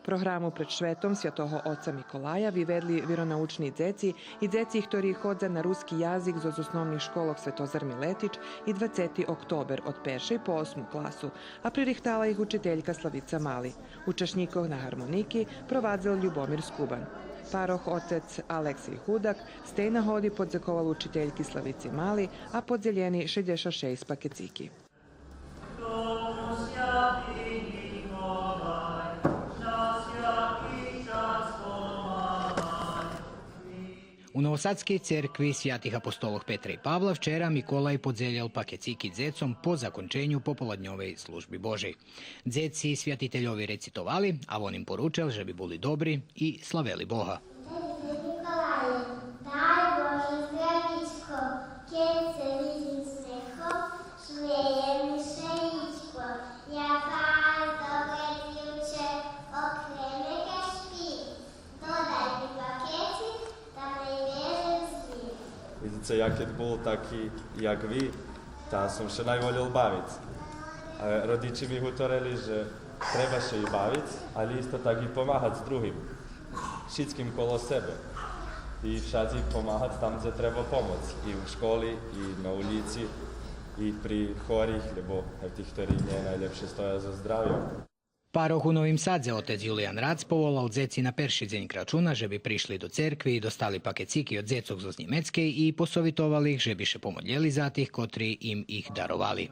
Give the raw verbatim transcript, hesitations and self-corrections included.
Програму пред шветом Святого Оца Миколая виведли виронаучни дзеци и дзеци хтори ходза на руски язик зоз основних школох Светозар Милетич и двацети октобер од першей по осму класу, а пририхтала их учителька Славица Мали. Учашнїкох на гармоники провадзел Любомир Скубан. Парох отец Алексей Гудак з тей нагоди подзековал учительки Славици Мали, а подзелєни шейдзешат шейсц пакецики. У Новосадскей церкви Святих апостолох Петра и Павла вчера Миколай подзелєл пакецики дзецом по законченю пополадньовей служби Божей. Дзеци святительови рецитовали, а вон им поручел же би були добри и славели Бога. Миколае, дай Боже здравичко, кед ше видзим смехом, шмеє ми ше личко. Я вас, добре дзивче, окреме кед шпим, додай ми пакецик, та най вежем з нїм. Видзице, я кед бул таки як ви, та сом ше найволєл бавиц. А родичи ми гуторели же треба ше и бавиц, але исто так и помагац другим. Шицким коло себе. И вшадзи помагац там дзе треба помоц. И у школи, и на улїци, и при хорих, лєбо тих хтори нє найлєпше стоя зоз здравйом. Парох у Новим Садзе, отец Юлиян Рац, поволал дзеци на перши дзень Крачуна же би пришли до церкви и достали пакецики од дзецох зоз Нємецкей и посовитовал их же би ше помодлєли за тих котри им их даровали.